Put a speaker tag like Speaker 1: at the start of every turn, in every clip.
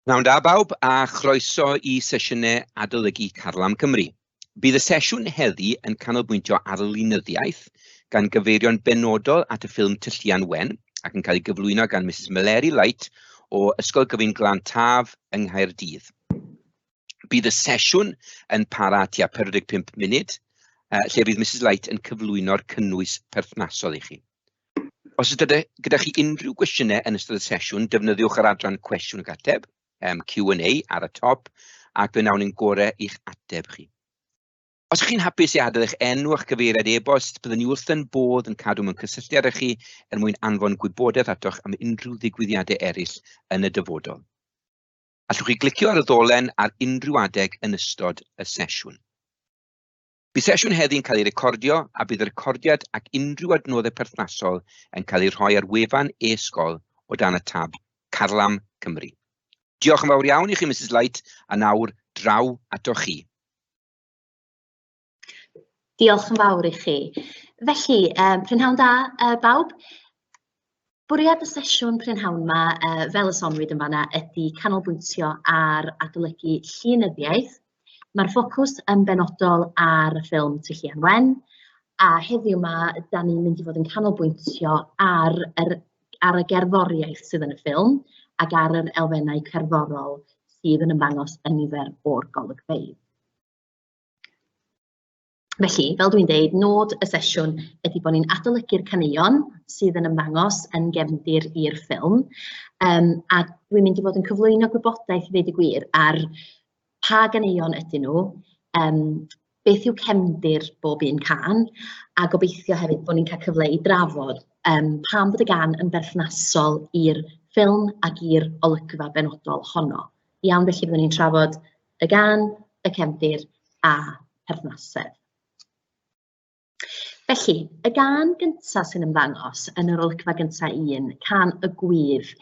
Speaker 1: Pnawn da bawb a chroeso i sesiynau adolygu Carlam Cymru. Bydd y sesiwn heddi yn canolbwyntio ar lunyddiaeth, gan gyfeirio'n benodol at y ffilm Tylluan Wen ac yn cael ei gyflwyno gan Misus Meleri Light o Ysgol Gyfun Glan Taf yng Nghaerdydd. Bydd y sesiwn yn para tua 45 munud, lle fydd Misus Light yn cyflwyno'r cynnwys perthnasol i chi. Os oes gyda chi unrhyw gwestiynau yn ystod y sesiwn, defnyddiwch yr adran cwestiwn ac ateb, um, Q&A, ar y top, ac fe wnawn ni'n gorau i'ch ateb chi. Os ych chi'n hapus i adael eich enw a'ch cyfeiriad e-bost, byddwn ni wrth yn bodd yn cadw mewn cysylltiad â chi er mwyn anfon gwybodaeth atoch am unrhyw ddigwyddiadau eraill yn y dyfodol. Allwch chi glicio ar y ddolen ar unrhyw adeg yn ystod y sesiwn. Bydd sesiwn heddi'n cael ei recordio a bydd y recordiad ac unrhyw adnoddau perthnasol yn cael eu rhoi ar wefan e-sgol o dan y tab Carlam Cymru. Diolch yn fawr iawn i chi, Misus Light, a nawr draw atoch chi.
Speaker 2: Diolch yn fawr i chi. Felly, um, prynhawn da uh, bawb. Bwriad y sesiwn prynhawn 'ma, yy fel y soniwyd yn fan'na, ydy canolbwyntio ar adolygu llenyddiaeth. Ma'r ffocws yn benodol ar y ffilm Tylluan Wen, a heddiw 'ma dan ni'n mynd i fod yn canolbwyntio ar yr ar y gerddoriaeth sydd yn y ffilm ac ar yr elfennau cerddorol sydd yn ymddangos yn nifer o'r golygfeydd. Felly, fel dwi'n deud, nod y sesiwn ydy bod ni'n adolygu'r caneuon sydd yn ymddangos yn gefndir i'r ffilm, yym, a dwi'n mynd i fod yn cyflwyno gwybodaeth i ddeud y gwir ar pa ganeuon ydyn nhw, yym, beth yw cefndir bob un cân, a gobeithio hefyd bod ni'n cael cyfle i drafod yym, pam bod y gân yn berthnasol i'r ffilm ac i'r olygfa benodol honno. Iawn, felly byddwn ni'n trafod y gân, y cefndir a perthnasedd. Felly, y gân gyntaf sy'n ymddangos yn yr olygfa gyntaf un, cân y gwydd.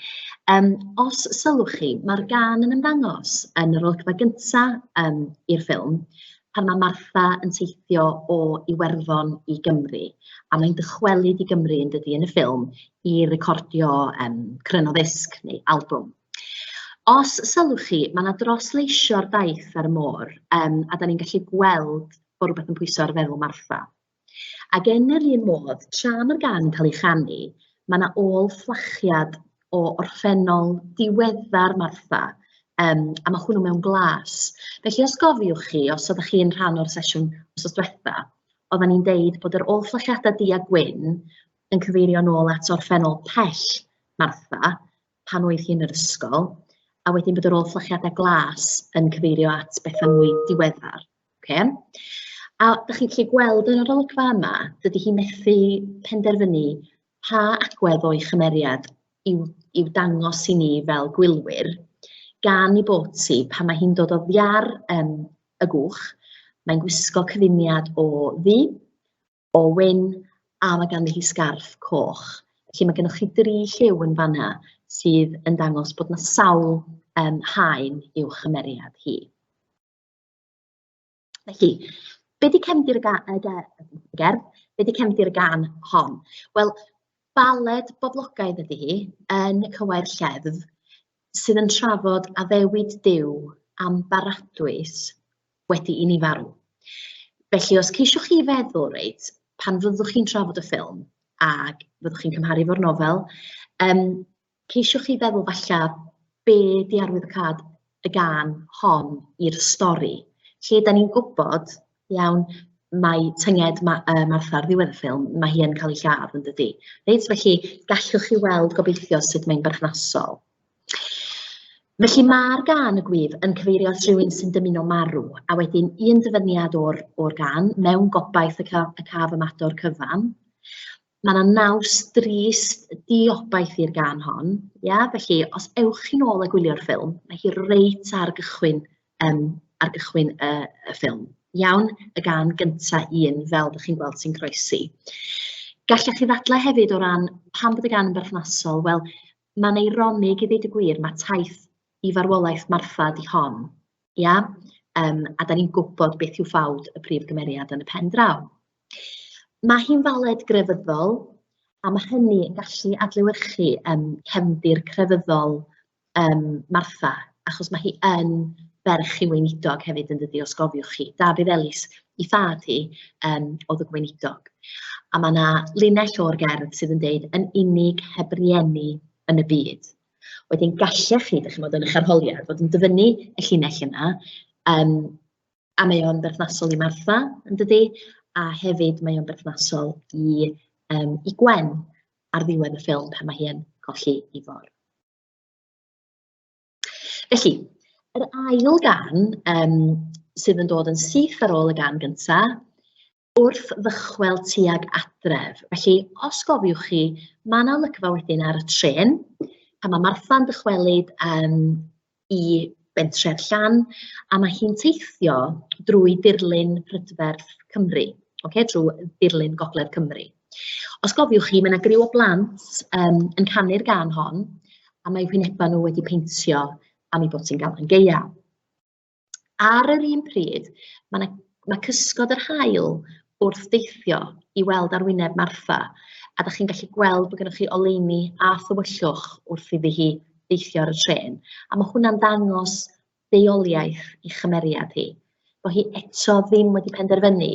Speaker 2: Um, os sylwch chi, mae'r gân yn ymddangos yn yr olygfa gyntaf um, i'r ffilm, pan mae Martha yn teithio o Iwerddon i Gymru, a mae'n dychwelyd i Gymru yn dydi yn y ffilm i recordio um, cryno ddisg neu albwm. Os sylwch chi, ma' 'na drosleisio'r daith ar y môr, yym, a dan ni'n gallu gweld bod rywbeth yn pwyso ar feddwl Martha. Ac yn yr un modd, tra ma'r gân yn cael ei chanu, ma' 'na ôl-fflachiad o orffennol diweddar Martha, yym, a ma' hwnnw mewn glas. Felly os gofiwch chi, os oeddech chi'n rhan o'r sesiwn wythnos diwetha, oedden ni'n deud bod yr ôl-fflachiadau du a gwyn yn cyfeirio nôl at orffennol pell Martha, pan oedd hi yn yr ysgol, a wedyn bod yr ôl-fflachiadau glas yn cyfeirio at bethau mwy diweddar. Okay? A dych chi'n gallu gweld yn yr olygfa yma, dydy hi methu penderfynu pa agwedd o'i chymeriad i'w, i'w dangos i ni fel gwylwyr, gan i bod ti, pan mae hi'n dod oddi ar um, y gwch, mae'n gwisgo cyfuniad o ddu, o wyn a mae ganddi hi sgarff coch. Felly mae gennych chi dri lliw yn fan'na sydd yn dangos bod 'na sawl yym haen i'w chymeriad hi. Felly, be 'di cefndir y ga- y ge- y gerdd? Be 'di cefndir y gân hon? Wel, baled boblogaidd ydy hi yn y cywair lleddf sydd yn trafod addewid Duw am baradwys wedi i ni farw. Felly, os ceisiwch chi feddwl, reit, pan fyddwch chi'n trafod y ffilm ac fyddwch chi'n cymharu efo'r nofel, um, ceisiwch chi feddwl falle be di arwyddocâd y gân hon i'r stori. Lle da ni'n gwybod, iawn, mae tynged Ma Martha ar ddiwedd y ffilm, mae hi yn cael ei lladd yn dydi. Reit, felly gallwch chi weld gobeithio sut mae'n berthnasol. Felly mae'r gân y gwyf yn cyfeirio at rywun sy'n dymuno marw, a wedyn un dyfyniad o'r, o'r gân, mewn gobaith y, ca, y caf ymado'r cyfan. Mae yna naws drist, diobaith i'r gân hon, ia? Felly, os ewch chi'n ôl a gwylio'r ffilm, mae hi reit ar gychwyn, um, ar gychwyn y, y ffilm. Iawn, y gân gynta un, fel ydych chi'n gweld sy'n croesi. Gallech chi ddadlau hefyd o ran pam bod y gân yn berthnasol, wel, Mae'n eironig i ddeud y gwir, mae taith i farwolaeth Martha 'di hon, ia? Yym, a dan ni'n gwybod beth yw ffawd y prif gymeriad yn y pen draw. Mae hi'n faled grefyddol, a mae hynny yn gallu adlewyrchu yym, cefndir crefyddol yym, Martha. Achos mae hi yn ferch i weinidog hefyd yn dydi, os gofiwch chi. Dafydd Elis, ei thad hi, oedd y gweinidog. A mae yna linell o'r gerdd sydd yn deud, yn unig heb rieni yn y byd. Wedyn gallech chi, dach chimod, yn eich arholiad, fod yn dyfynnu y llinell yna, a mae o'n berthnasol i Martha, yn dydi? A hefyd mae o'n berthnasol i Gwen ar ddiwedd y ffilm pan mae hi yn colli Ifor. Felly, yr ail gan sydd yn dod yn syth ar ôl y gan gyntaf, wrth ddychwel tuag adref. Felly, os gofiwch chi, mae yna olygfa wedyn ar y trên, pan mae Martha'n dychwelyd i bentre'r Llan, a mae hi'n teithio drwy dirlun prydferth Cymru, ocê, drwy dirlun Gogledd Cymru. Os gofiwch chi, mae yna griw o blant yn canu'r gân hon, a mae wynebau nhw wedi peintio am ei bod hi'n galan gaeaf. Ar yr un pryd, mae 'na ma' cysgod yr haul wrth deithio i weld arwyneb Martha, a dach chi'n gallu gweld bod gennych chi oleuni a thywyllwch wrth iddi hi deithio ar y trên, a ma' hwnna'n dangos deuoliaeth ei chymeriad hi, bod hi eto ddim wedi penderfynu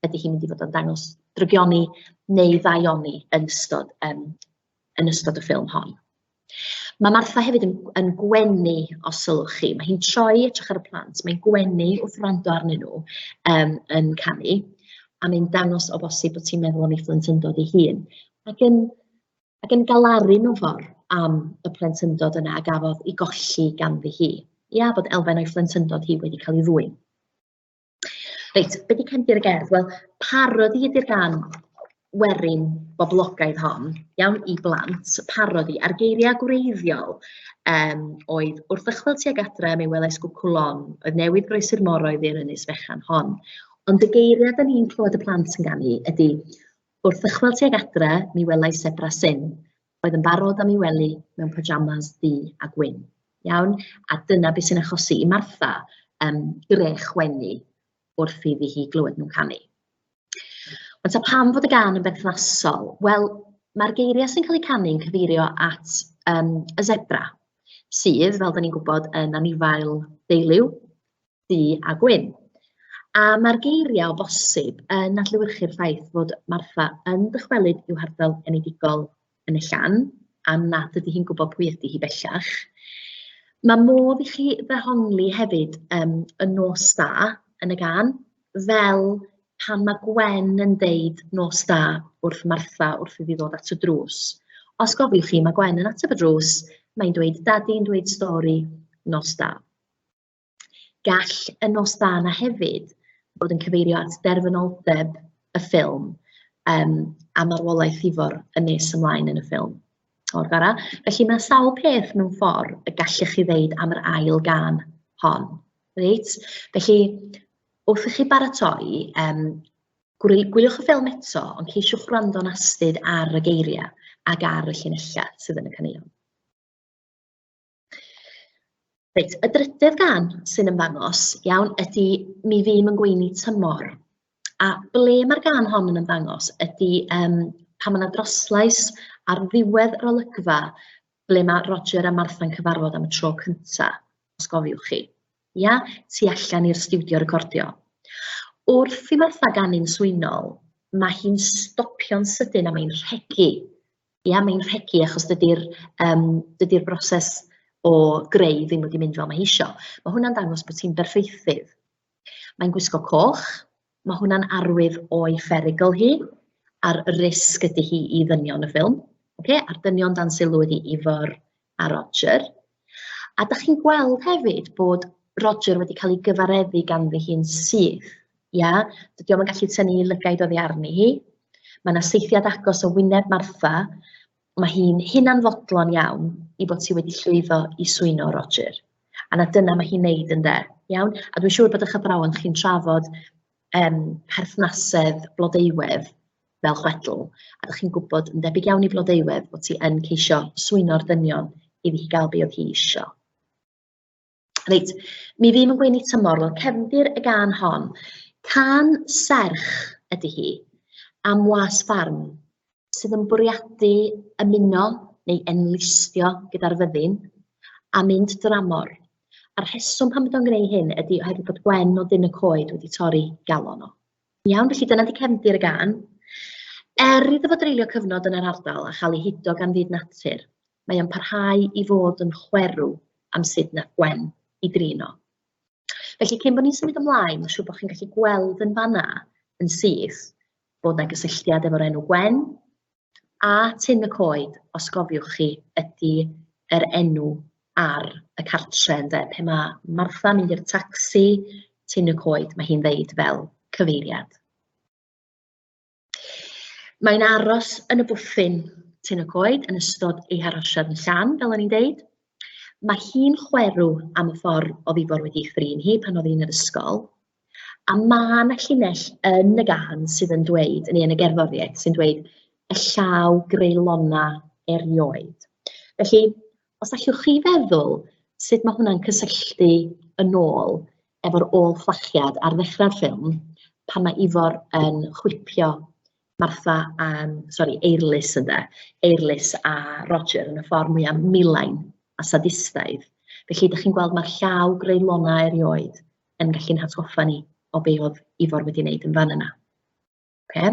Speaker 2: ydy hi'n mynd i fod yn dangos drygioni neu ddaioni yn ystod y ffilm hon. Mae Martha hefyd yn gwenu, os sylwch chi. Mae hi'n troi edrych ar y plant, mae'n gwenu wrth wrando arnyn nhw yn canu, a mae'n dangos o bosib bod ti'n meddwl am ei phlentyndod ei hun. Ac yn galaru mewn ffordd am y plentyndod yna a gafodd ei golli ganddi hi. Ia, bod elfen o'i phlentyndod hi wedi cael ei ddwyn. Reit, be 'di cefndir y gerdd? Wel, parodi ydy'r gân werin boblogaidd hon, iawn, i blant, parodi, a'r geiriau gwreiddiol oedd wrth ddychwel tuag adre mi welais gwcw lon, oedd newydd groesi'r moroedd i'r ynys fechan hon. Ond y geiriau dan ni'n clywed y plant yn ganu ydy, wrth ddychwel tuag adre mi welais sebra syn, oedd yn barod am ei wely mewn pyjamas du a gwyn. Iawn? A dyna beth sy'n achosi i Martha greu chwenu wrth iddi hi glywed nhw'n canu. Ond ta pam fod y gân yn berthnasol? Wel, mae'r geiriau sy'n cael eu canu'n cyfeirio at y zebra, sydd, fel dan ni'n gwybod, yn anifail deiliw, du a gwyn. A mae'r geiriau o bosib yn adlewyrchu'r ffaith fod Martha yn dychwelyd i'w hardal enedigol yn y Llan, am nad ydy hi'n gwybod pwy ydy hi bellach. Mae modd i chi ddehongli hefyd y nos da yn y gân, fel pan mae Gwen yn deud nos da wrth Martha wrth iddi ddod at y drws. Os gofiwch chi, mae Gwen yn ateb y drws, mae'n dweud Dadi'n dweud stori, nos da. Gall y nos dda 'na hefyd fod yn cyfeirio at derfynoldeb y ffilm a marwolaeth Ifor yn nes ymlaen yn y ffilm o'r gorau. Felly mae sawl peth mewn ffordd y gallech chi ddeud am yr ail gân hon. Reit? Felly, wrth i chi baratoi, gwyliwch y ffilm eto, ond ceisiwch wrando'n astud ar y geiriau ac ar y llinellau sydd yn y caneuon. Reit, y drydedd gân sy'n ymddangos, iawn, ydy Mi Fûm yn Gweini Tymor. A ble mae'r gân hon yn ymddangos ydy pan mae yna droslais ar ddiwedd yr olygfa ble mae Roger a Martha'n cyfarfod am y tro cynta, os gofiwch chi. Ia, tu allan i'r stiwdio recordio. Wrth i Martha ganu'n swynol, mae hi'n stopio'n sydyn a mae'n rhegi. Ia, mae'n rhegi achos dydy'r dydy broses o greu ddim wedi mynd fel mae hi isio. Mae hwnna'n dangos bod hi'n berffeithydd. Mae'n gwisgo coch, mae hwnna'n arwydd o'i pherygl hi, a'r risg ydy hi i ddynion y ffilm. Okay? A'r dynion dan sylw ydy Ifor a Roger. A dach chi'n gweld hefyd bod Roger wedi cael ei gyfareddu ganddi hi'n syth. Ia? Dydy o'm yn gallu tynnu ei lygaid oddi arni hi. Mae yna saethiad agos o wyneb Martha. Mae hi'n hunanfodlon iawn i bod hi wedi llwyddo i swyno Roger. A na dyna mae hi'n neud ynde. Iawn? A dwi'n siŵr bod eich athrawon chi'n trafod perthnasedd Blodeuwedd fel chwedl, a dach chi'n gwybod yn debyg iawn i Blodeuwedd bod hi yn ceisio swyno'r dynion iddi hi gael be oedd hi isio. Reit, mi fûm yn gweini tymor, wel cefndir y gân hon. Cân serch ydy hi am was ffarm sydd yn bwriadu ymuno neu enlistio gyda'r fyddin a mynd dramor. A'r rheswm pam bod o'n gwneud hyn ydy oherwydd bod Gwen o Dyn y Coed wedi torri galon o. Iawn, felly dyna 'di cefndir y gân. Er iddo fo dreulio cyfnod yn yr ardal a chael ei hudo gan fyd natur, mae o'n parhau i fod yn chwerw am sut nath Gwen i drin o. Felly cyn bod ni'n symud ymlaen, mae'n siŵr bod chi'n gallu gweld yn fanna yn syth bod 'na gysylltiad efo'r enw Gwen a Tyn y Coed, os gofiwch chi, ydy yr enw ar y cartre ynde. Pe mae Martha'n mynd i'r tacsi, Tyn y Coed, mae hi'n ddeud fel cyfeiriad. Mae'n aros yn y bwthyn Tyn y Coed yn ystod ei harosiad yn Llan, fel o'n i'n deud. Mae hi'n chwerw am y ffordd oedd Ifor wedi ei thrin hi pan oedd hi'n yr ysgol. A ma' 'na llinell yn y gân sydd yn dweud, neu yn y gerddoriaeth, sy'n dweud "y llaw greulona erioed". Felly, os allwch chi feddwl sut ma' hwnna'n cysylltu yn ôl efo'r ôl-fflachiad ar ddechrau'r ffilm, pan ma' Ifor yn chwipio Martha a, sori, Eirlys ynde, Eirlys a Roger yn y ffordd mwya milain a sadistaidd. Felly, dach chi'n gweld mae'r llaw greulona erioed yn gallu'n hatgoffa ni o be oedd Ifor wedi wneud yn fan yna. Okay?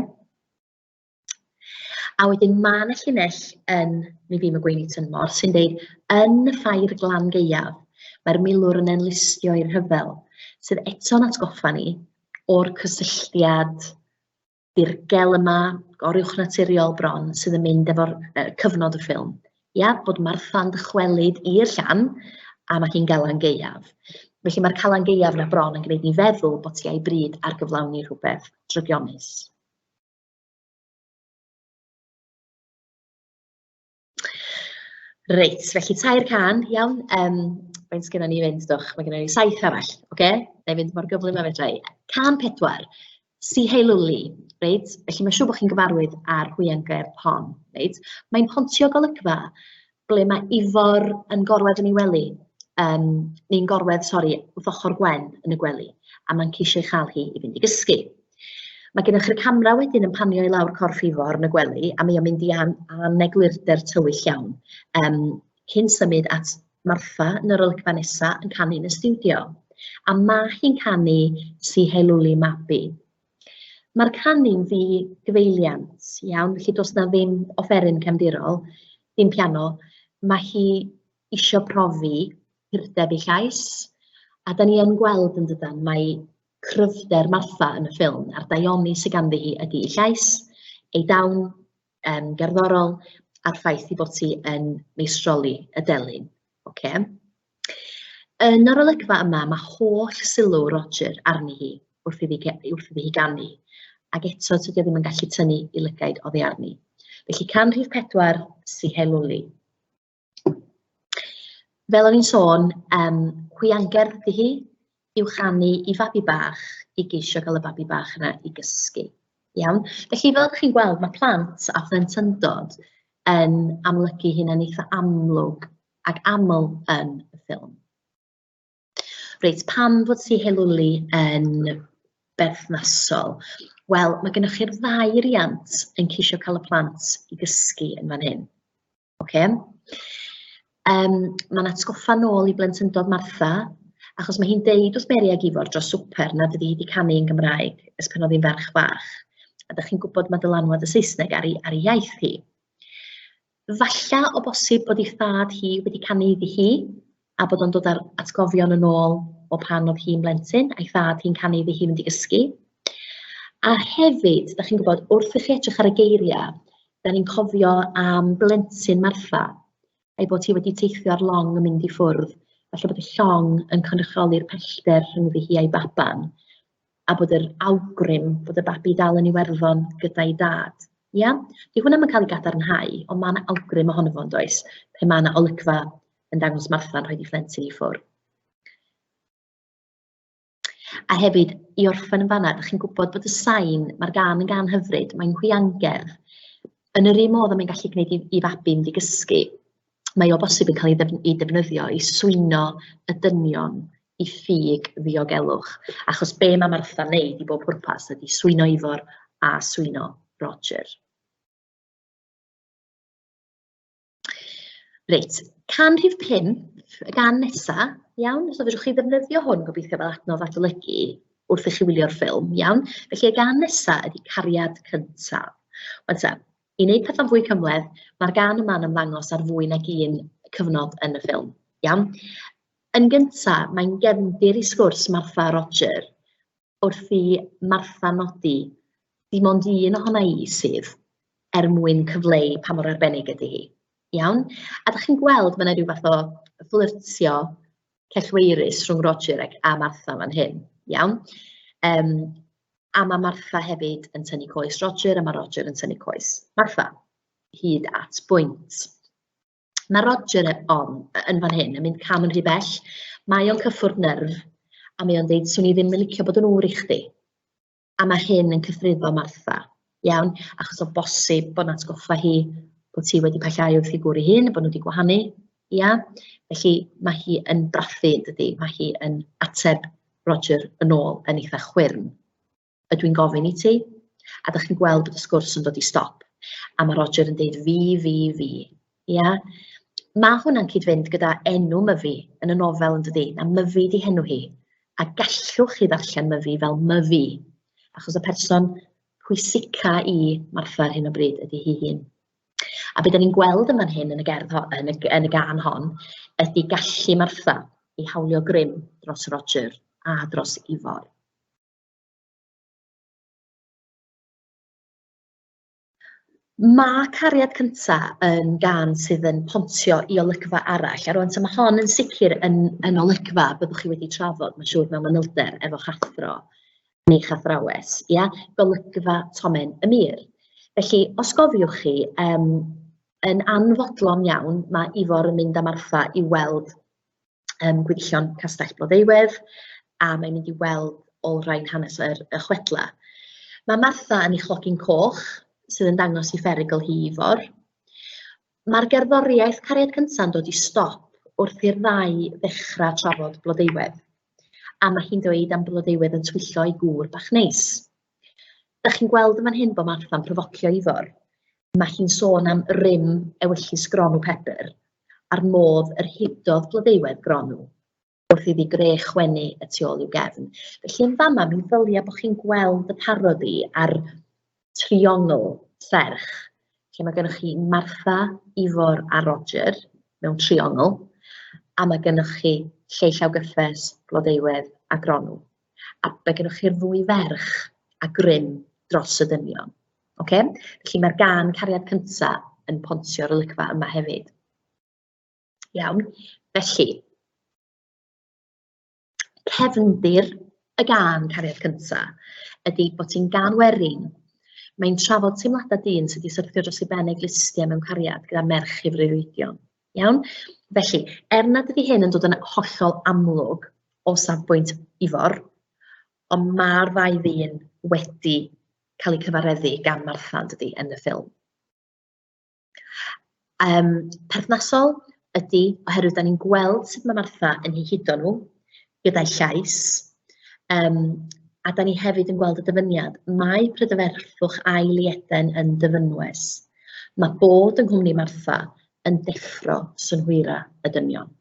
Speaker 2: A wedyn mae yna llinell yn Mi Fûm y Gweini Tynmor sy'n deud yn y ffair glan gaeaf, mae'r milwr yn enlistio i'r rhyfel, sydd eto'n atgoffa ni o'r cysylltiad dirgel yma, goruwchnaturiol bron, sydd yn mynd efo'r uh, cyfnod y ffilm. Ia, bod Martha'n dychwelyd i'r llan a mae hi'n galan gaeaf. Felly mae'r calan gaeaf na bron yn gwneud ni feddwl bod ti a'i bryd ar gyflawni rhywbeth drygionus. Reit, felly tair cân, iawn. Yym, faint sgynnon ni i fynd, dwch? Mae gynnon ni saith arall, ocê? Wna i fynd mor gyflym â fedra i. Cân pedwar, Si Hei Lwli, reit? Felly mae'n siŵr bod chi'n gyfarwydd â'r hwiangerdd hon, reit? Mae'n pontio golygfa ble mae Ifor yn gorwedd yn ei wely, yym, neu'n gorwedd, sori, wrth ochr Gwen yn y gwely, a mae'n ceisio ei chael hi i fynd i gysgu. Mae gennych chi'r camera wedyn yn panio i lawr corff Ifor yn y gwely, a mae o'n mynd i an aneglurder tywyll iawn, um, cyn symud at Martha yn yr olygfa nesaf yn canu yn y stiwdio. A mae hi'n canu Si Helwli Mabi. Mae'r canu'n ddi gyfeiliant, iawn, felly does na ddim offeryn cefndirol, dim piano. Mae hi isio profi purdeb ei llais, a da ni yn gweld yn dydan, mae cryfder Martha yn y ffilm a'r daioni sydd ganddi hi ydy ei llais, ei dawn um, gerddorol a'r ffaith ei bod hi yn meistroli y delyn. Okay. Yn yr olygfa yma, mae holl sylw Roger arni hi wrth iddi, wrth iddi hi ganu, ac eto tydi o ddim yn gallu tynnu i lygaid oddi arni. Felly can rhif pedwar, Sihelwli. Fel o'n i'n sôn, yym, hwiangerdd ydi hi i'w chanu i fabi bach i geisio gael y babi bach yna i gysgu. Iawn? Felly, fel ydych chi'n gweld, mae plant a phlentyndod yn amlygu hunain eitha amlwg ac aml yn y ffilm. Reit, pam fod Sihelwli yn berthnasol? Wel, mae gennych chi'r ddau riant yn ceisio cael y plant i gysgu yn fan hyn. Ocê. Yym, mae'n atgoffa nôl i blentyndod Martha, achos mae hi'n deud wrth Mary ag Ifor dros swper nad ydi hi 'di canu yn Gymraeg ers pan oedd hi'n ferch fach. A dach chi'n gwybod mae dylanwad y Saesneg ar ei, ar ei iaith hi. Falla o bosib bod ei thad hi wedi canu iddi hi, a bod o'n dod â'r atgofion yn ôl o pan oedd hi'n blentyn, a'i thad hi'n canu iddi hi fynd i gysgu. A hefyd, dach chi'n gwybod, wrth i chi edrych ar y geiriau, da ni'n cofio am blentyn Martha, a'i bod hi wedi teithio ar long yn mynd i ffwrdd. Falle bod y llong yn cynrychioli'r pellter rhyngddi hi a'i baban, a bod yr awgrym bod y babi dal yn Iwerddon gyda'i dad. Ia? Di hwnna yn cael ei gadarnhau, ond mae yna awgrym ohono fo, yn does? Pe mae yna olygfa yn dangos Martha'n rhoi ei phlentyn i ffwrdd. A hefyd, i orffen yn fanna, dach chi'n gwybod bod y sain, mae'r gân yn gân hyfryd, mae'n hwiangerdd. Yn yr un modd â mae'n gallu gwneud i, i fabi mynd i gysgu, mae o bosib yn cael ei, ddefn ei defnyddio i swyno y dynion i ffug ddiogelwch. Achos be mae Martha'n neud i bob pwrpas ydy swyno Ifor a swyno Roger. Reit, can rhif 5, y gan nesa, Iawn, so fedrwch chi ddefnyddio hwn gobeithio fel adnodd adolygu wrth i chi wylio'r ffilm, iawn? Felly y gân nesa ydy Cariad Cyntaf. Wan te, i wneud pethau'n fwy cymhleth, mae'r gân yma'n ymddangos ar fwy nag un cyfnod yn y ffilm, iawn? Yn gynta, mae'n gefndir i sgwrs Martha a Roger, wrth i Martha nodi dim ond un ohona i sydd, er mwyn cyfleu pa mor arbennig ydy hi. Iawn? A dach chi'n gweld mae 'na ryw fath o fflyrtio cellweirus rhwng Roger ac a Martha fan hyn. Iawn? A mae Martha hefyd yn tynnu coes Roger a mae Roger yn tynnu coes Martha hyd at bwynt. Mae Roger on, yn fan hyn yn mynd cam yn rhy bell. Mae o'n cyffwrdd nyrf a mae o'n deud, 'swn i ddim yn licio bod yn ŵr i chdi. A mae hyn yn cythruddo Martha, iawn, achos o bosib bod 'na atgoffa hi bod hi wedi pellhau wrth ei gŵr ei hun, bod nhw wedi gwahanu, ia? Felly mae hi yn brathu, yn dydi? Mae hi yn ateb Roger yn ôl yn eitha chwyrn. Ydw i'n gofyn i ti? A dach chi'n gweld bod y sgwrs yn dod i stop. A mae Roger yn deud fi, fi, fi. Ia? Mae hwnna'n cyd-fynd gyda enw Myfi yn y nofel yn dydi? Na Myfi 'di henw hi. A gallwch chi ddarllen Myfi fel Myfi, achos y person pwysica i Martha ar hyn o bryd ydy hi hun. A be dan ni'n gweld yn fan hyn yn y gerdd hon, yn y, yn y gân hon, ydy gallu Martha i hawlio grym dros Roger a dros Ifor. Mae Cariad Cynta yn gân sydd yn pontio i olygfa arall, a rŵan ta ma' hon yn sicr yn yn olygfa byddwch chi wedi trafod, mae'n siŵr, mewn manylder efo'ch athro neu'ch athrawes, ia? Golygfa Tomen y Mur. Felly, os gofiwch chi, yym, yn anfodlon iawn, mae Ifor yn mynd â Martha i weld gweddillion Castell Blodeuwedd, a mae'n mynd i weld olrhain hanes yr, y chwedlau. Mae Martha yn ei chlogyn coch, sydd yn dangos i pherygl hi Ifor. Mae'r gerddoriaeth Cariad Cynta'n yn dod i stop wrth i'r ddau ddechrau trafod Blodeuwedd. A mae hi'n dweud am Blodeuwedd yn twyllo ei gŵr bach neis. Dach chi'n gweld yn fan hyn bod Martha'n pryfocio Ifor. Mae hi'n sôn am rym ewyllys Gronw Pebr a'r modd yr hudodd Blodeuwedd Gronw wrth iddi greu chwennu y tu ôl i'w gefn. Felly yn fama mi ddylia bod chi'n gweld y parodi ar triongl serch, lle mae gennych chi Martha, Ifor a Roger mewn triongl, a mae gennych chi Lleu Llaw Gyffes, Blodeuwedd a Gronw. A mae gennych chi'r ddwy ferch a grym dros y dynion. Ocê? Felly mae'r gân Cariad Cynta yn pontio'r olygfa yma hefyd. Iawn, felly, cefndir y gân Cariad Cynta ydy bod hi'n gân werin. Mae'n trafod teimladau dyn sydd wedi syrthio dros ei ben ei glustiau mewn cariad gyda merch ei freuddwydion. Iawn? Felly, er nad ydy hyn yn dod yn hollol amlwg o safbwynt Ifor, ond mae'r ddau ddyn wedi cael eu cyfareddu gan Martha, yn dydi, yn y ffilm. Perthnasol ydy, oherwydd dan ni'n gweld sut mae Martha yn eu hudo nhw gyda'i llais, a dan ni hefyd yn gweld y dyfyniad, "Mae prydferthwch ail i Eden yn dyfynwes. Mae bod yng nghwmni Martha yn deffro synhwyrau y dynion."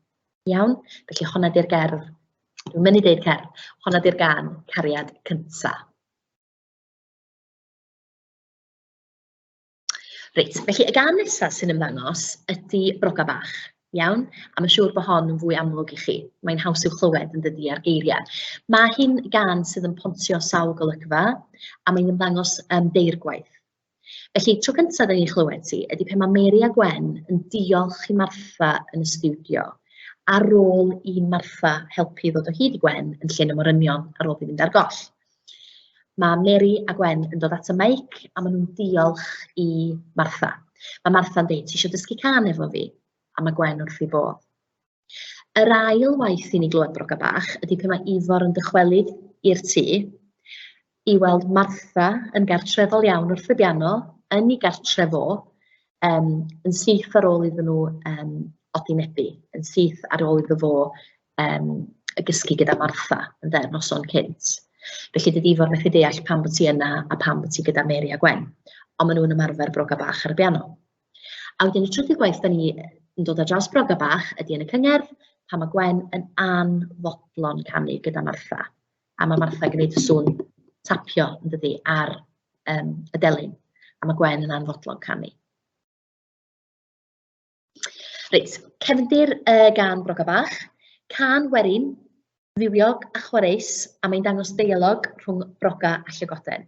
Speaker 2: Iawn? Felly honna 'di'r gerdd, dwi'n mynd i ddeud cerdd, honna 'di'r gân Cariad Cynta. Reit, felly y gân nesaf sy'n ymddangos ydy Broga Bach, iawn? A mae'n siŵr bod hon yn fwy amlwg i chi. Mae'n haws i'w chlywed yn dydi ar geiriau. Mae hi'n gân sydd yn pontio sawl golygfa a mae'n ymddangos deirgwaith. Felly, tro cyntaf da ni'n chlywed ti ydy pan mae Mary a Gwen yn diolch i Martha yn y stiwdio ar ôl i Martha helpu ddod o hyd i Gwen yn Llyn y Morynion ar ôl iddi fynd ar goll. Mae Mary a Gwen yn dod at y meic a maen nhw'n diolch i Martha. Mae Martha'n deud, ti eisiau dysgu cân efo fi? A mae Gwen wrth ei bodd. Yr ail waith i ni glywed Broga Bach ydy pan mae Ifor yn dychwelyd i'r tŷ i weld Martha yn gartrefol iawn wrth y piano, yn ei gartref o, yn syth ar ôl iddyn nhw odinebu, yn syth ar ôl iddo fo y gysgu gyda Martha, ynde, noson cynt. Felly dydy Ifor methu deall pam bod ti yna a pam bod ti gyda Mary a Gwen, ond maen nhw'n ymarfer Broga Bach ar y piano. A wedyn y trydydd gwaith da ni yn dod ar draws Broga Bach ydy yn y cyngerdd. pan mae Gwen yn anfodlon canu gyda Martha, a mae Martha'n gwneud y sŵn tapio, yn dydi, ar y delyn, a mae Gwen yn anfodlon canu. Reit, cefndir y gân Broga Bach, cân werin, fywiog a chwareus, a mae'n dangos deialog rhwng Broga a Llygoden.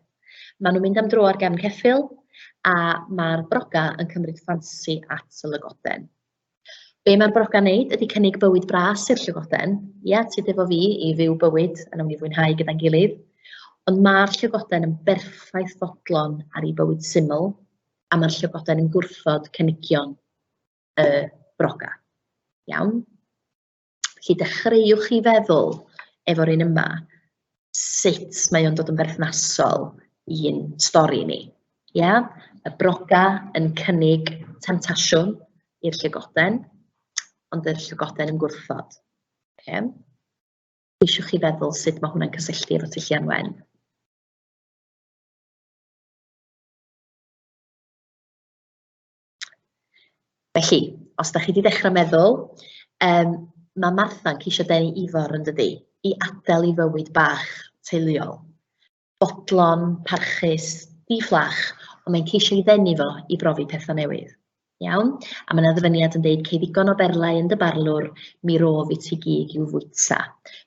Speaker 2: Maen nhw'n mynd am dro ar gefn ceffyl, a mae'r Broga yn cymryd ffansi at y Lygoden. Be mae'r Broga'n wneud ydy cynnig bywyd bras i'r Llygoden. Ia, tyd efo fi i fyw bywyd a nawn ni fwynhau gyda'n gilydd. Ond mae'r Llygoden yn berffaith fodlon ar ei bywyd syml, a mae'r llygoden yn gwrthod cynigion y broga. Iawn? Felly dechreuwch chi feddwl efo'r un yma sut mae o'n dod yn berthnasol i'n stori ni. Ia? Y broga yn cynnig temtasiwn i'r llygoden, ond yr llygoden yn gwrthod. Okay. Ceisiwch chi feddwl sut mae hwnna'n cysylltu efo Tylluan Wen. Felly, os dach chi 'di dechrau meddwl, ma' Martha'n ceisio denu Ifor yn dydi, i adael ei fywyd bach teuluol. Bodlon, parchus, di-fflach, ond mae'n ceisio ei ddenu fo i brofi pethau newydd. Iawn? A mae 'na ddyfyniad yn deud, "Cei ddigon o berlau yn dy barlwr, mi rof i ti gig i'w fwyta."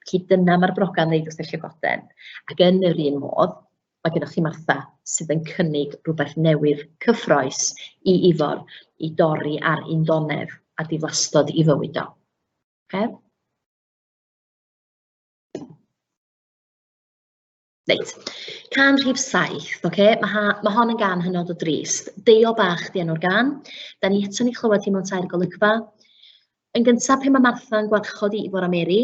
Speaker 2: Felly dyna mae'r broga'n ddeud wrth y llygoden. Ac yn yr un modd, mae gennych chi Martha sydd yn cynnig rhywbeth newydd cyffrous i Ifor i dorri ar undonedd a diflastod i fywyd o. Okay? Reit, cân rhif 7, oce? Mae, ha, mae hon yn gân hynod o drist. Deio bach di enw'r gân. Da ni eto'n ei chlywed hi mewn tair golygfa. Yn gyntaf, pan mae Martha'n gwarchod Ifor a Mary,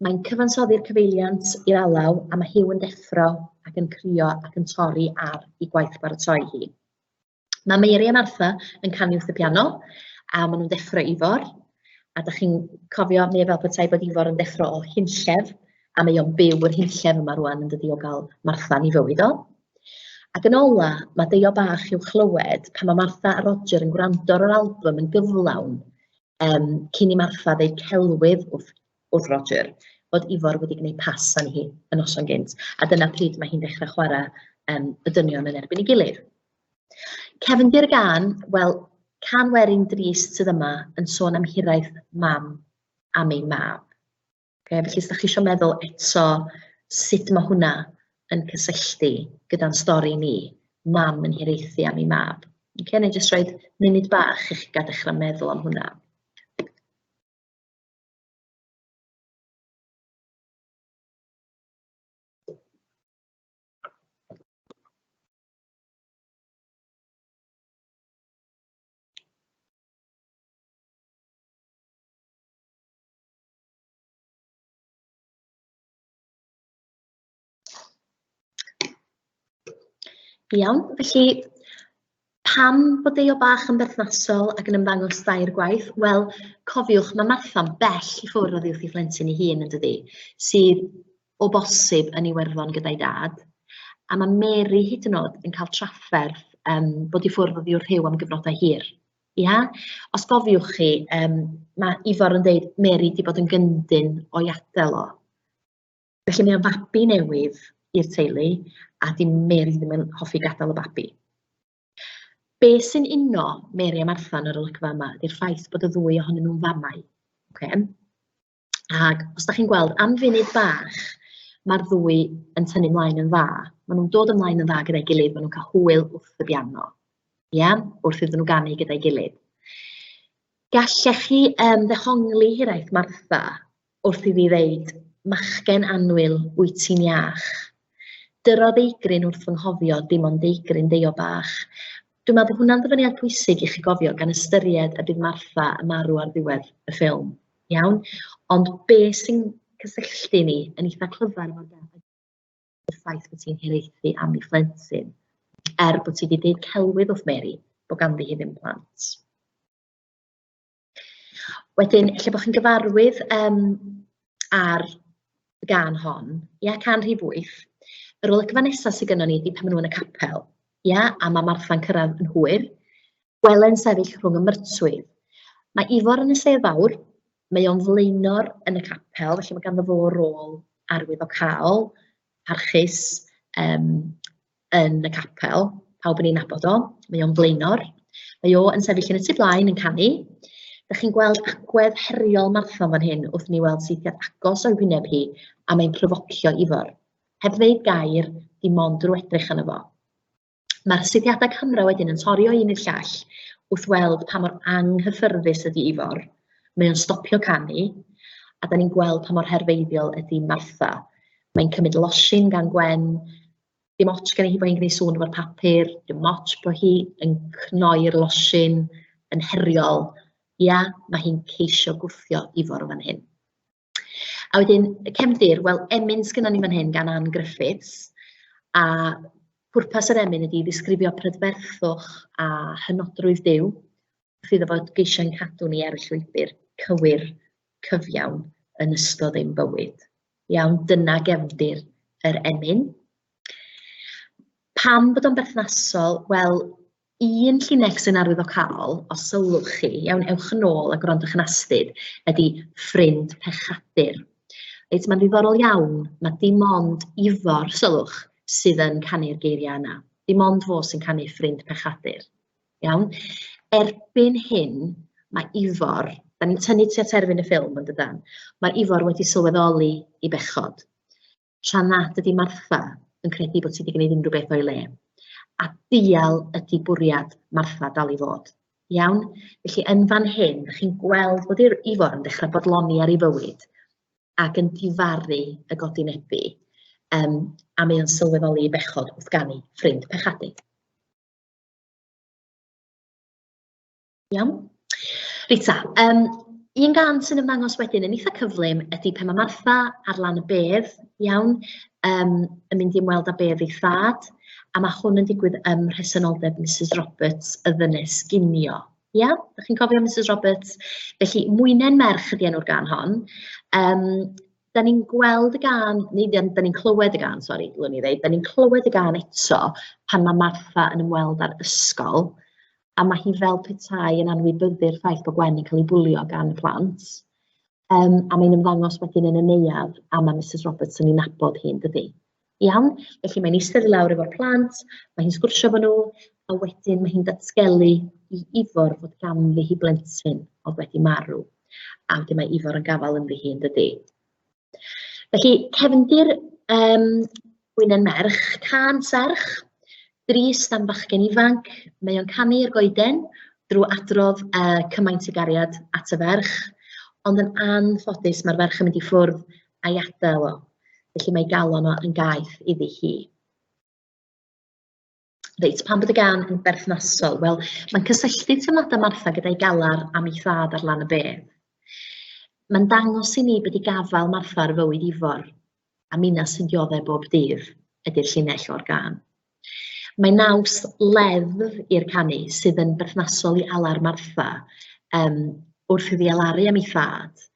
Speaker 2: mae'n cyfansoddi'r cyfeiliant i'r alaw a mae Huw yn deffro ac yn crio ac yn torri ar ei gwaith baratoi hi. Mae Mary a Martha yn canu wrth y piano a maen nhw'n deffro Ifor. A dach chi'n cofio, mae o fel petai bod Ifor yn deffro o hunllef a mae o'n byw yr hunllef yma rwan yn dydi o gael Martha yn ei fywyd o. Ac yn ola, mae Deio Bach i'w chlywed pan mae Martha a Roger yn gwrando ar yr album yn gyflawn um, cyn i Martha ddeud celwydd wrth, wrth Roger bod Ifor wedi gwneud pas arni hi y noson gynt. A dyna pryd mae hi'n dechrau chwarae y dynion yn erbyn ei gilydd. Cefndir y gân, wel, cân werin drist sydd yma yn sôn am hiraeth mam am ei mab. Okay, felly, os ydych chi eisiau meddwl eto sut mae hwnna yn cysylltu gyda'n stori ni, mam yn hiraethu am ei mab. Okay, neu jyst rhoi munud bach i chi gael dechrau meddwl am hwnna. Iawn, felly pam bod Deio Bach yn berthnasol ac yn ymddangos dair gwaith? Wel, cofiwch, mae Martha'n bell i ffwrdd oddi wrth ei phlentyn ei hun, yn dydi, sydd o bosib yn Iwerddon gyda'i dad. A mae Mary hyd yn oed yn cael trafferth bod i ffwrdd oddi wrth Huw am gyfnodau hir. Ia? Os gofiwch chi, mae Ifor yn deud Mary 'di bod yn gyndyn o'i adael o. Felly mae o'n fabi newydd i'r teulu a 'di Mary ddim yn hoffi gadael y babi. Be sy'n uno Mary a Martha yn yr olygfa yma ydy'r ffaith bod y ddwy ohonyn nhw'n famau. Okay? Ac os dach chi'n gweld, am funud bach, mae'r ddwy yn tynnu ymlaen yn dda. Maen nhw'n dod ymlaen yn dda gyda'i gilydd, maen nhw'n cael hwyl wrth y piano. Ia, wrth iddyn nhw ganu gyda'i gilydd. Gallech chi ddehongli hiraeth Martha wrth iddi ddeud, machgen annwyl, wyt ti'n iach? Dyro ddeigryn wrth fy nghofio, dim ond deigryn deio bach. Dwi'n meddwl bod hwnna'n ddyfyniad pwysig i chi gofio gan ystyried y bydd Martha yn marw ar ddiwedd y ffilm. Iawn? Ond be sy'n cysylltu ni yn eitha clyfar efo'r y ffaith bod ti'n hiraethu am ei phlentyn, er bod ti wedi dweud celwydd wrth Mary bod ganddi hi ddim plant. Wedyn, ella bod chi'n gyfarwydd ar y gân hon, ia, cân rhif 8. Yr olygfa nesaf sydd gynnon ni ydy pan maen nhw yn y capel, ia, a mae Martha'n cyrraedd yn hwyr. Gwelen sefyll rhwng y myrtwydd. Mae Ifor yn y sedd fawr. Mae o'n flaenor yn y capel, felly mae ganddo fo rôl arwyddocaol, parchus yym yn y capel. Pawb yn ei nabod o, mae o'n flaenor. Mae o yn sefyll yn y tu blaen yn canu. Dach chi'n gweld agwedd heriol Martha fan hyn wrth i ni weld saethiad agos o'i hwyneb hi, a mae'n pryfocio Ifor. Heb ddeud gair, dim ond drwy edrych arno fo. Mae'r syniadau camera wedyn yn torri o un i'r llall wrth weld pa mor anghyffyrddus ydy Ifor. Mae o'n stopio canu, a da ni'n gweld pa mor herfeiddiol ydy Martha. Mae'n cymryd losin gan Gwen, dim ots gen hi bod hi'n gwneud sŵn efo'r papur, dim ots bod hi yn cnoi'r losin yn heriol. Ia, mae hi'n ceisio gwthio Ifor fan hyn. A wedyn y cefndir, wel emyn sgynnon ni fan hyn gan Ann Griffiths, a pwrpas yr emyn ydy ddisgrifio prydferthwch a hynodrwydd Duw wrth iddo fo geisio ein cadw ni ar y llwybr cywir, cyfiawn yn ystod ein bywyd. Iawn, dyna gefndir yr emyn. Pam bod o'n berthnasol? Wel, un llinell sy'n arwyddocaol, os sylwch chi, iawn, ewch yn ôl a gwrandwch yn astud, ydy ffrind pechadur. Reit, mae'n ddiddorol iawn, mae dim ond Ifor, sylwch, sydd yn canu'r geiriau yna. Dim ond fo sy'n canu ffrind pechadur. Iawn? Erbyn hyn, mae Ifor, da ni'n tynnu tua terfyn y ffilm yn dydan, mae Ifor wedi sylweddoli ei bechod. Tra nad ydy Martha yn credu bod hi wedi gwneud unrhyw beth o'i le. A dial ydy bwriad Martha dal i fod. Iawn? Felly yn fan hyn, chi'n gweld bod Ifor yn dechrau bodloni ar ei fywyd ac yn difaru y godinebu, um, a mae o'n sylweddoli ei bechod wrth ganu ffrind pechadur. Iawn? Reit ta, yym, un gân sy'n ymddangos wedyn yn eitha cyflym ydy pan mae Martha ar lan y bedd, iawn, yym, yn mynd i ymweld â bedd ei thad, a mae hwn yn digwydd ym mhresenoldeb Mrs Roberts, y ddynes ginio. Ia? Dach chi'n cofio Mrs Roberts? Felly, Mwynen Merch ydy enw'r gân hon. Yym, dan ni'n gweld y gân, neu dan ni'n clywed y gân, sori, dylwn i ddeud, dan ni'n clywed y gân eto pan mae Martha yn ymweld â'r ysgol, a mae hi fel petai yn anwybyddu'r ffaith bod Gwen yn cael ei bwlio gan y plant. Um, a mae'n ymddangos wedyn yn y neuadd, a mae Mrs Roberts yn ei nabod hi'n dydi. Iawn, felly mae'n eistedd i lawr efo'r plant, mae hi'n sgwrsio efo nhw, a wedyn mae hi'n datgelu i Ifor fod ganddi hi blentyn oedd wedi marw. A wedyn mae Ifor yn gafael ynddi hi yn dydi. Felly, cefndir yym Gwynen Merch, cân serch, drist am fachgen ifanc, mae o'n canu i'r goeden drwy adrodd yy cymaint o gariad at y ferch, ond yn anffodus mae'r ferch yn mynd i ffwrdd a'i adael o, felly mae ei galon o yn gaeth iddi hi. Reit, pam bod y gân yn berthnasol? Wel, mae'n cysylltu teimladau Martha gyda'i galar am ei thad ar lan y bedd. Mae'n dangos i ni be 'di gafael Martha ar fywyd Ifor, a minna sy'n dioddef bob dydd, ydy'r llinell o'r gân. Mae naws leddf i'r canu sydd yn berthnasol i alar Martha um, wrth iddi alaru am ei thad,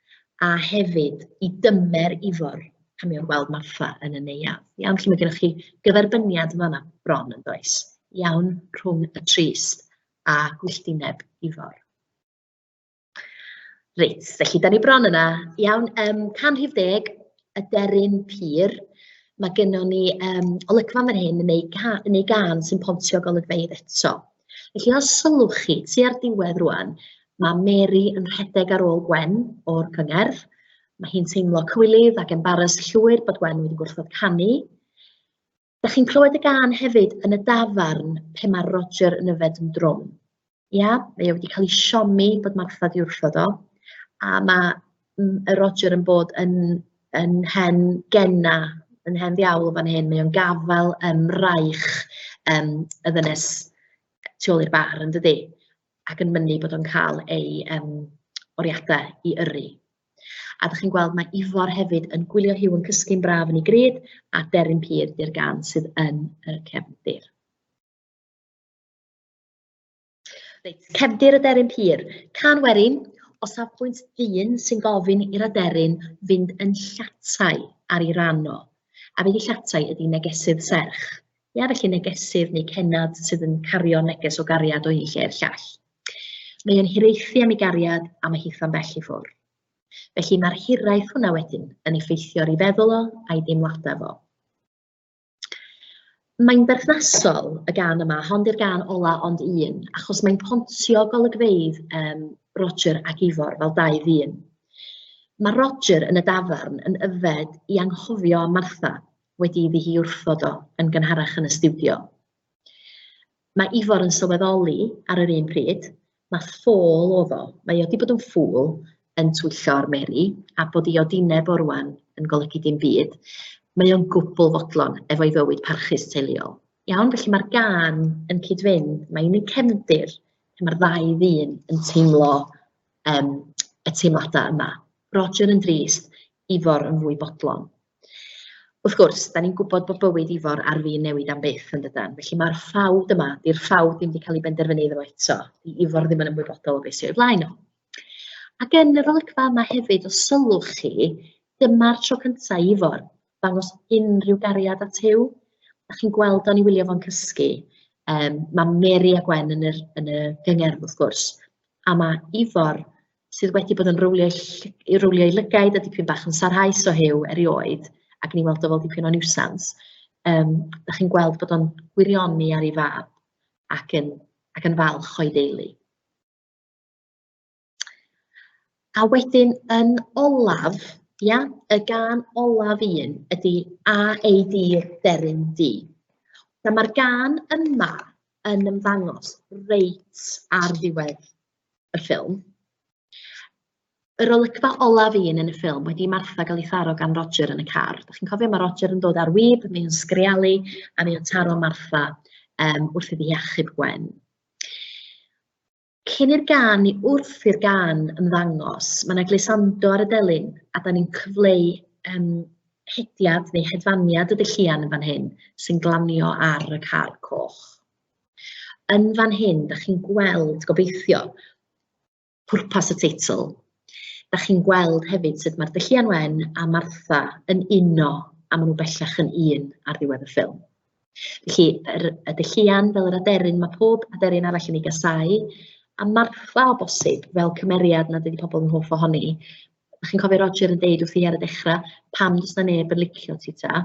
Speaker 2: a hefyd i dymer Ifor pan mae o'n gweld Martha yn y neuadd. Iawn, felly mae gennych chi gyferbyniad yn fan'na bron yn does? Iawn, rhwng y trist a gwylltineb Ifor. Reit, felly da ni bron yna. Iawn, um, can rhif deg, y deryn pur. Mae gennon ni um, olygfa fan hyn neu, ca, neu gan sy'n pontio golygfeydd eto. Felly os sylwch chi, tua'r diwedd rwan, mae Mary yn rhedeg ar ôl Gwen o'r cyngerdd. Mae hi'n teimlo cywilydd ac embaras llwyr bod Gwen wedi gwrthod canu. Da chi'n clywed y gân hefyd yn y dafarn pe mae Roger yn yfed yn drwm. Ia, mae o wedi cael ei siomi bod Martha 'di wrthod o, a mae y Roger yn bod yn, yn hen gena, yn hen ddiawl fan hyn. Mae o'n gafael ym mraich um, y ddynes tu ôl i'r bar, yn dydi? Ac yn mynnu bod o'n cael ei um, oriadau i yrru. A dach chi'n gweld mae Ifor hefyd yn gwylio Huw yn cysgu'n braf yn ei grud, a Deryn Pur 'di'r gân sydd yn y cefndir. Reit, cefndir y Deryn Pur. Cân werin, o safbwynt dyn sy'n gofyn i'r aderyn fynd yn llatai ar ei ran o. A be 'di llatai ydi negesydd serch. Ia, felly negesydd neu cennad sydd yn cario neges o gariad o un lle i'r llall. Mae o'n hiraethu am ei gariad a mae hitha'n bell i ffwrdd. Felly mae'r hiraeth hwnna wedyn yn effeithio ar ei feddwl o a'i deimladau fo. Mae'n berthnasol, y gân yma, hon 'di'r gân ola ond un, achos mae'n pontio golygfeydd yym Roger ac Ifor fel dau ddyn. Mae Roger yn y dafarn yn yfed i anghofio am Martha wedi iddi hi wrthod o yn gynharach yn y stiwdio. Mae Ifor yn sylweddoli ar yr un pryd, mae ffôl oedd o, mae o 'di bod yn ffŵl yn twyllo ar Mary, a bod ei odineb o rŵan yn golygu dim byd. Mae o'n gwbl fodlon efo'i fywyd parchus teuluol. Iawn, felly mae'r gân yn cyd-fynd, mae'n un cefndir lle mae'r ddau ddyn yn teimlo um, y teimladau yma. Roger yn drist, Ifor yn fwy bodlon. Wrth gwrs, da ni'n gwybod bod bywyd Ifor ar fin newid am byth yn dydan. Felly mae'r ffawd yma, di'r ffawd ddim wedi cael ei benderfynu iddo fo eto. Di Ifor ddim yn ymwybodol o beth sydd o'i flaen o. Ac yn yr olygfa yma hefyd, os sylwch chi, dyma'r tro cyntaf i Ifor ddangos unrhyw gariad at Huw. Da chi'n gweld o'n i wylio fo'n cysgu. Um, mae Mary a Gwen yn, yr, yn y gyngerdd, wrth gwrs. A mae Ifor sydd wedi bod yn rowlio ei rowlio ei lygaid a dipyn bach yn sarhaus o Huw erioed, ac yn ei weld o fel dipyn o niwsans, um, da chi'n gweld bod o'n gwirioni ar ei fab ac yn, ac yn falch o'i deulu. A wedyn yn olaf, ia, y gân olaf un ydy A A D Deryn Du. Na mae'r gân yma yn ymddangos reit ar ddiwedd y ffilm. Yr olygfa olaf un yn y ffilm wedi i Martha gael ei tharo gan Roger yn y car. Dach chi'n cofio mae Roger yn dod ar wib, mae o'n sgrialu a mae o'n taro Martha um, wrth iddi hi achub Gwen. Cyn i'r gân, neu wrth i'r gân ymddangos, mae yna glissando ar y delyn a da ni'n cyfleu um, hediad neu hedfaniad y dylluan yn fan hyn sy'n glanio ar y car coch. Yn fan hyn, dach chi'n gweld, gobeithio, pwrpas y teitl. Dach chi'n gweld hefyd sut mae'r Dylluan Wen a Martha yn uno a maen nhw bellach yn un ar ddiwedd y ffilm. Felly, yr, y dylluan fel yr aderyn, mae pob aderyn arall yn ei gasáu, a Martha o bosib fel cymeriad nad ydy pobl yn hoff ohoni. Dach chi'n cofio Roger yn deud wrthi ar y dechrau, pam does 'na neb yn licio ti ta?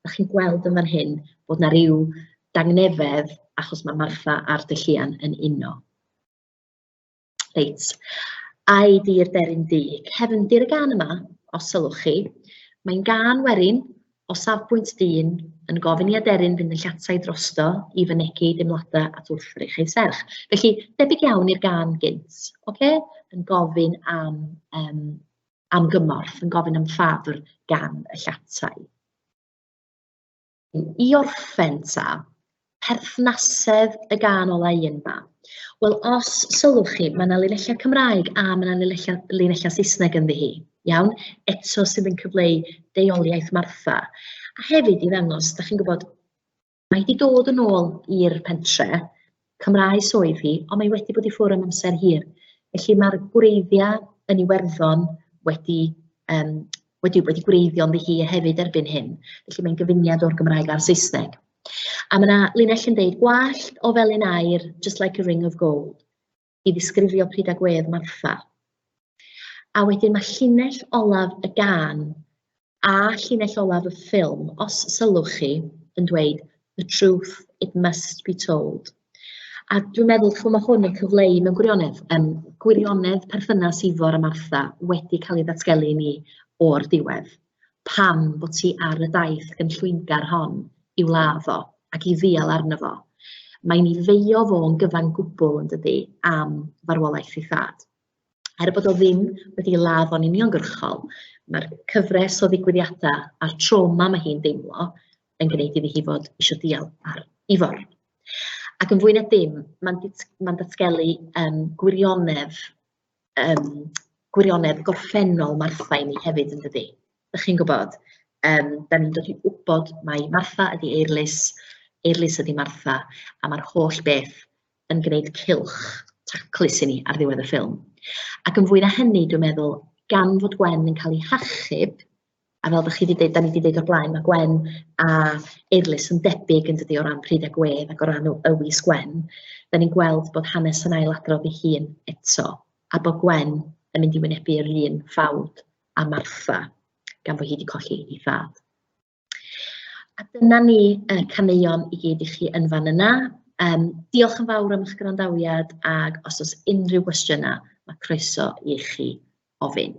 Speaker 2: Dach chi'n gweld yn fan hyn bod 'na ryw dangnefedd achos mae Martha a'r dylluan yn uno. Reit, ai di'r deryn du. Cefndir y gân yma, os sylwch chi, mae'n gân werin o safbwynt dyn yn gofyn i aderyn fynd yn llatai drosto i fynegi ei deimladau at wrthrych ei serch. Felly, debyg iawn i'r gân gynt, oce? Yn gofyn am, um, am gymorth, yn gofyn am ffafr gan y llatai. I orffen ta, perthnasedd y gân ola un 'ma? Wel, os sylwch chi, mae 'na linellau Cymraeg a mae 'na linellau, linellau Saesneg ynddi hi, iawn? Eto sydd yn cyfleu deuoliaeth Martha. A hefyd i ddangos, dach chi'n gwybod, mae hi 'di dod yn ôl i'r pentre, Cymraes oedd hi, ond mae wedi bod i ffwrdd am amser hir. Felly mae'r gwreiddiau yn Iwerddon wedi, um, wedi, wedi gwreiddio ynddi hi hefyd erbyn hyn. Felly mae'n gyfuniad o'r Gymraeg a'r Saesneg. A mae yna linell yn deud, gwallt o felyn aur, just like a ring of gold, i ddisgrifio pryd a gwedd Martha. A wedyn mae llinell olaf y gân a llinell olaf y ffilm, os sylwch chi, yn dweud the truth, it must be told. A dwi'n meddwl, ch'mo' ma' hwn yn cyfleu mewn gwirionedd, yym, gwirionedd perthynas Ifor a Martha wedi cael ei ddatgelu i ni o'r diwedd. Pam bod ti ar y daith gynllwyngar hon i'w ladd o ac i ddial arno fo? Mae'n ei feio fo'n gyfan gwbl, yn dydi, am farwolaeth ei thad. Er bod o ddim wedi ladd o'n uniongyrchol, mae'r cyfres o ddigwyddiadau a'r trauma mae hi'n deimlo yn gwneud iddi hi fod eisiau dial ar Ifor. Ac yn fwy na dim, mae'n ma datgelu um, gwirionedd, um, gwirionedd gorffennol Martha i ni hefyd yn dydi. Dych chi'n gwybod, um, da ni'n dod i wybod mai Martha ydy Eirlys, Eirlys ydy Martha, a mae'r holl beth yn gwneud cylch taclus i ni ar ddiwedd y ffilm. Ac yn fwy na hynny, dwi'n meddwl, gan fod Gwen yn cael ei hachub, a fel dach chi 'di deud, da ni 'di deud o'r blaen, mae Gwen a Eirlys yn debyg yn dydi o ran pryd a gwedd ac o ran y wisg wen, da ni'n gweld bod hanes yn ailadrodd ei hun eto, a bod Gwen yn mynd i wynebu'r un ffawd a Martha, gan bod hi wedi colli ei thad. A dyna ni y caneuon i gyd i chi yn fan yna. Diolch yn fawr am eich gwrandawiad, ac os oes unrhyw gwestiynau, mae croeso i chi ofyn.